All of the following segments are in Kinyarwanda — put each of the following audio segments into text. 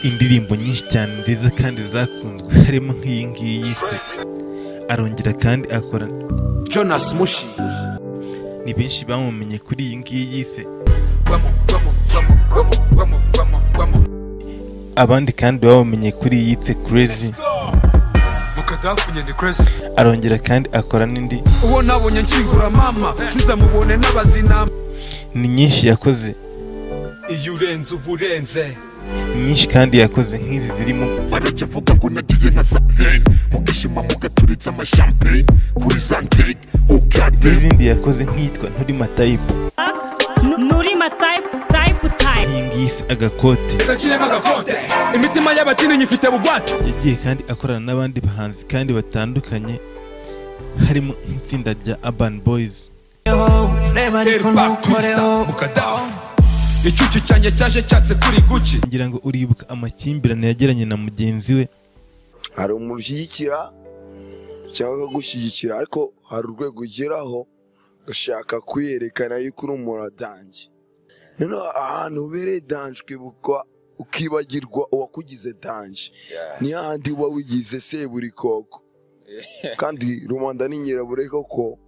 Indirimbo nyinshi cyane nziza kandi zakunzwe, harimo nk'iyi ngiyi yise. Arongera kandi akora Jonas Mushi. Ni benshi bamumenye kuri iyi ngiyi yise. Abandi kandi bamumenye kuri iyi yise Crazy. Mukadafu nyende crazy. Arongera kandi akora n'indi. Uwo nabonye nshingura mama sinzamubone n'abazina. Ni nyinshi yakoze. Iyo urenze uburenze. Nyinshi kandi yakoze nk'izi zirimo barakivuga ngo nagiye nka sapin mugashima mugaturitsa ama champagne kuri Zanteg ukate. N'izindi yakoze nk'iyitwa Nturima Type. Nturima Type Type Type. Iyi ngiyi se agakote. Gaciremo agakote. Imitima y'abatini nyifite bugwate. Yagiye kandi akorana n'abandi bahanzi kandi batandukanye, harimo nk'itsinda rya Urban Boys. Icyuki cyanjye cyaje cyatse kuri Gucci. Ngira ngo uribuka amakimbirane yagiranye na mugenzi we. Hari umuntu ushyigikira cyangwa akagushyigikira, ariko hari urwego ugeraho ugashaka kwiyerekana yuko uri umuntu danger. Noneho ahantu ubereye danger ukibukwa ukibagirwa uwakugize danger. Ni hahandi uba wigize seburikoko. Kandi rubanda ni nyirabure koko,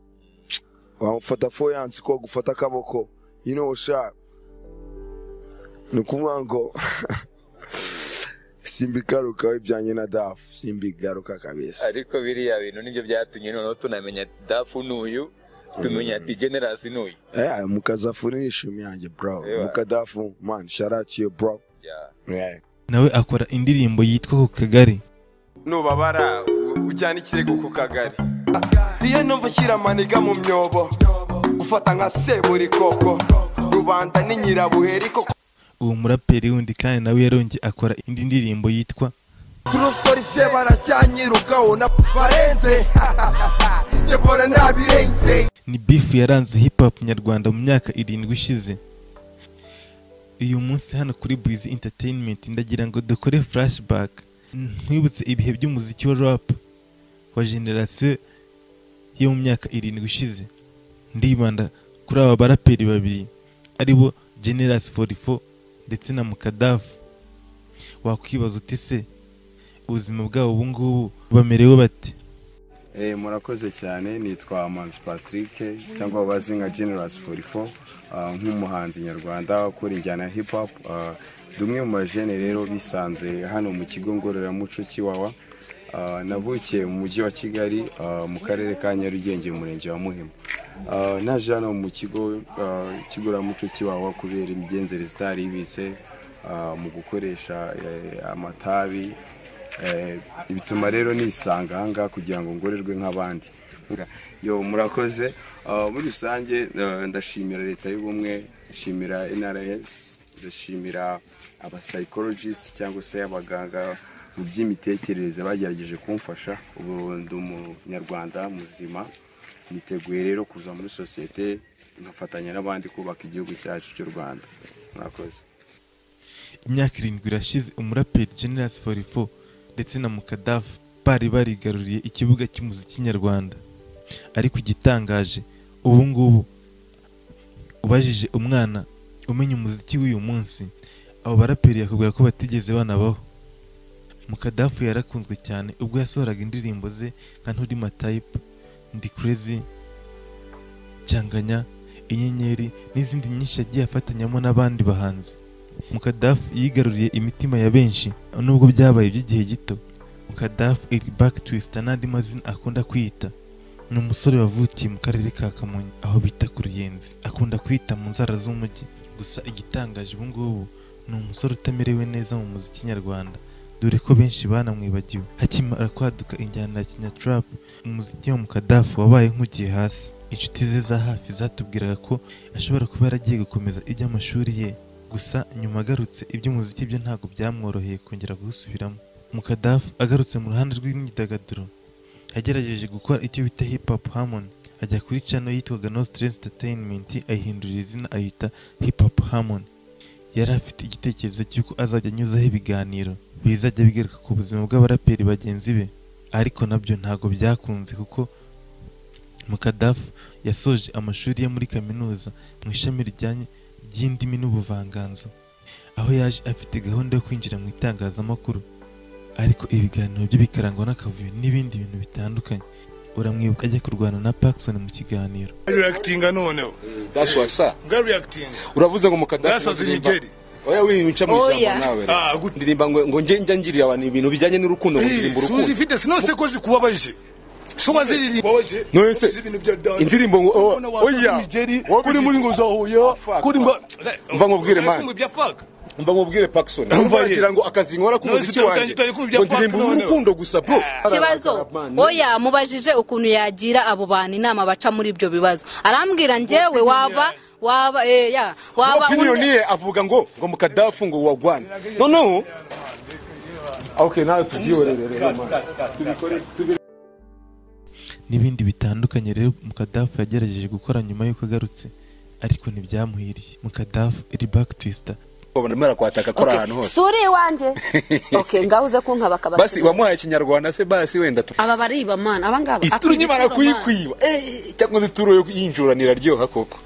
wamufata foyansi ko gufata akaboko, you know sha. Ni ukuvuga ngo simbigaruka ibyanjye na Dafu, simbigaruka kabisa. Ariko biriya bintu nibyo byatumye noneho tunamenya Dafu n'uyu, tumenya ati Generous n'uyu. Mukazafu ni ishumi yanjye bro. Mukadafu man, shout out to you bro. Yeah. Nawe akora indirimbo yitwa ku Kagari. Nubabara ujyana ikirego ku Kagari. Iyo numva nshyira maniga mu myobo, ufata nka seburikoko, rubanda ni nyirabuheri koko. Uwo muraperi wundi kandi nawe yarongeye akora indi ndirimbo yitwa True Story se baracyanyirukaho na barenze. Yebora nabirenze. Ni beef yaranze hip hop nyarwanda mu myaka 7 ishize. Uyu munsi hano kuri Breezy Entertainment ndagira ngo dukore flashback, nkwibutse ibihe by'umuziki wa rap wa generation yo mu myaka 7 ishize. Ndibanda kuri aba baraperi babiri aribo Generous 44 ndetse na Mukadafu. Wakwibaza uti se ubuzima bwabo ubu ngubu bamerewe bate? Murakoze cyane, nitwa Manzi Patrick cyangwa bazi nka Generous 44, nk'umuhanzi nyarwanda ukora injyana ya hip hop. Dumwe mu bajene rero bisanze hano mu kigo ngororamuco cy'Iwawa. Navukiye mu mujyi wa Kigali, mu karere ka Nyarugenge, mu murenge wa Muhima. Naje hano mu kigo cy'igororamuco cy'Iwawa kubera imigenzereze itari ibitse mu gukoresha amatabi. Bituma rero nisanga aha ngaha kugira ngo ngorerwe nk'abandi. Yo murakoze. Muri rusange ndashimira leta y'ubumwe, ndashimira NRS, ndashimira aba psychologist cyangwa se abaganga mu by'imitekerereze bagerageje kumfasha. Ubu ndi umunyarwanda muzima, niteguye rero kuza muri sosiyete nkafatanya n'abandi kubaka igihugu cyacu cy'u Rwanda. Murakoze. Imyaka 7 irashize umuraperi Generous 44 ndetse na Mukadafu bari barigaruriye ikibuga cy'umuziki nyarwanda. Ariko igitangaje ubu ngubu ubajije umwana umenya umuziki w'uyu munsi, abo baraperi yakubwira ko batigeze banabaho. Mukadafu yarakunzwe cyane ubwo yasohoraga indirimbo ze nka Nturima Type, Ndi Crazy, Cyanganya, Inyenyeri n'izindi nyinshi yagiye afatanyamo n'abandi bahanzi. Mukadafu yigaruriye imitima ya benshi nubwo byabaye by'igihe gito. Mukadafu iri back twister n'andi mazina akunda kwita. Ni umusore wavukiye mu karere ka Kamonyi aho bita ku Ruyenzi. Akunda kwita mu nzara z'umujyi. Gusa igitangaje ubu ngubu ni umusore utamerewe neza mu muziki nyarwanda, dore ko benshi banamwibagiwe. Hakimara kwaduka injyana ya Kinyatrap, umuziki wa Mukadafu wabaye nk'ugiye hasi. Inshuti ze za hafi zatubwiraga ko ashobora kuba yaragiye gukomeza iby'amashuri ye, gusa nyuma agarutse iby'umuziki byo ntabwo byamworoheye kongera gusubiramo. Mukadafu agarutse mu ruhande rw'imyidagaduro, yagerageje gukora icyo bita hip hop harmony, ajya kuri channel yitwaga No Stress Entertainment ayihindurira izina ayita Hip Hop Harmony. Yari afite igitekerezo cy'uko azajya anyuzaho ibiganiro bizajya bigaruka ku buzima bw'abaraperi bagenzi be, ariko nabyo ntabwo byakunze kuko Mukadafu yasoje amashuri ye muri kaminuza mu ishami rijyanye ry'indimi n'ubuvanganzo. aho yaje afite gahunda yo kwinjira mu itangazamakuru, ariko ibiganiro bye bikarangwa n'akavuyo n'ibindi bintu bitandukanye. Uramwibuka ajya kurwana na Paxson mu kiganiro. Reactinga noneho. That's what's up. Nga reacting. Uravuze ngo Mukadafu. Gasaza imigeri. Oya winca mu ijambo nawe. Ah, gute. Ndirimba ngo nje njya ngirira abantu ibintu bijyanye n'urukundo, ngo ndirimba urukundo. Suzi ifite sinose ko zikubabaje. So waziriri babaje. None se indirimbo ngo oya kuri muri ngo zahuye kuri mba mva nkubwire man. Mva nkubwire Paxson. Mva ngo akazi nkora ku muziki wanjye. Ngo ndirimba urukundo gusa bro. Kibazo oya mubajije ukuntu yagira abo bantu inama baca muri ibyo bibazo. Arambwira njyewe waba ya waba opinion ye avuga ngo Mukadafu ngo wagwana. No no. Okay, nawe tubyihorere rero man. Tubikore. N'ibindi bitandukanye rero Mukadafu yagerageje gukora nyuma y'uko agarutse, ariko ntibyamuhiriye. Mukadafu iri back twister. Barimo kwataka kora ahantu hose. Suri iwanje. Okay, ngahuze kunka bakaba. Basi wamuhaye ikinyarwanda se basi wenda tu. Aba bariba man, aba ngaba. Ituru nyimara kuyikwiba. Cyangwa zituru yo yinjura niraryoha koko.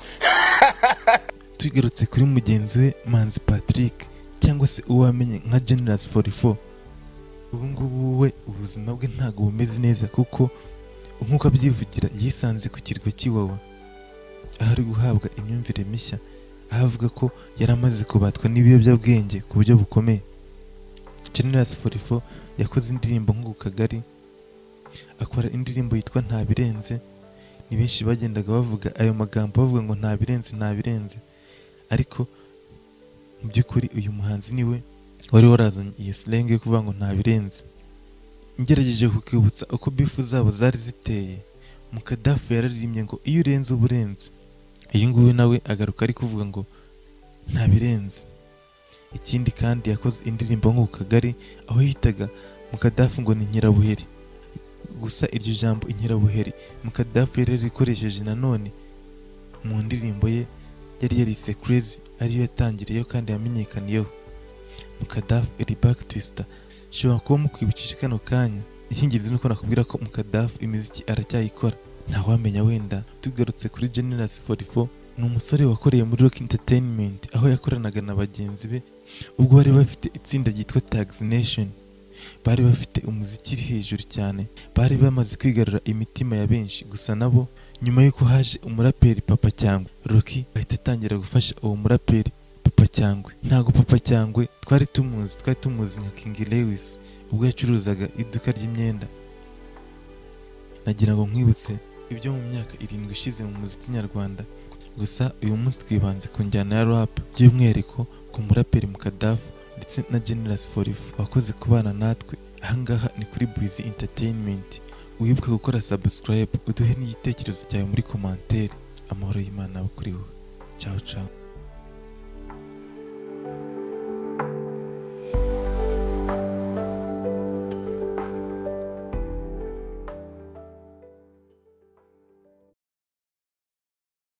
Tugarutse kuri mugenzi we Manzi Patrick cyangwa se uwamenye nka Generous 44. Ubu ngubu we ubuzima bwe ntago bumeze neza kuko nkuko abyivugira yisanze ku kirwa cy'Iwawa, aho ari guhabwa imyumvire mishya, aho avuga ko yaramaze kubatwa n'ibiyobyabwenge ku buryo bukomeye. Generous 44 yakoze indirimbo nko ku Kagari, akora indirimbo yitwa Ntabirenze. Ni benshi bagendaga bavuga ayo magambo bavuga ngo ntabirenze ntabirenze, ariko mu by'ukuri uyu muhanzi niwe wari warazanye iyo slang yo kuvuga ngo ntabirenze. Ngerageje kukwibutsa uko bifu zabo zari ziteye. Mukadafu yararirimbye ngo iyo urenze uburenze. Uyu nguyu nawe agaruka ari kuvuga ngo ntabirenze. Ikindi kandi yakoze indirimbo nko ku Kagari aho yitaga Mukadafu ngo ni Nyirabuheri. Gusa iryo jambo Inyirabuheri Mukadafu yari yarikoresheje nanone mu ndirimbo ye yari yarise Crazy, ariyo yatangiriyeho kandi yamenyekaniyeho. Mukadafu iri back twister. Shobora kuba mukwibukije kano kanya. Icy'ingenzi nuko nakubwira ko Mukadafu imiziki aracyayikora, ntawamenya wenda. Tugarutse kuri Generous 44, ni umusore wakoreye muri Rock Entertainment aho yakoranaga na bagenzi be ubwo bari bafite itsinda ryitwa Tags Nation. Bari bafite umuziki iri hejuru cyane, bari bamaze kwigarura imitima ya benshi. Gusa nabo nyuma y'uko haje umuraperi Papa Cyangwe, Rocky ahita atangira gufasha uwo muraperi Papa Cyangwe. Ntago Papa Cyangwe twari tumuzi nka King Lewis ubwo yacuruzaga iduka ry'imyenda. Nagira ngo nkwibutse ibyo mu myaka 7 ishize mu muziki nyarwanda. Gusa uyu munsi twibanze ku njyana ya rap, by'umwihariko ku muraperi Mukadafu ndetse na Generous 44 wakoze kubana natwe. Ahangaha ni kuri Breezy Entertainment. Wibuke gukora subscribe, uduhe n'igitekerezo cyawe muri commentaire. Amahoro y'Imana kuri wowe. Ciao ciao.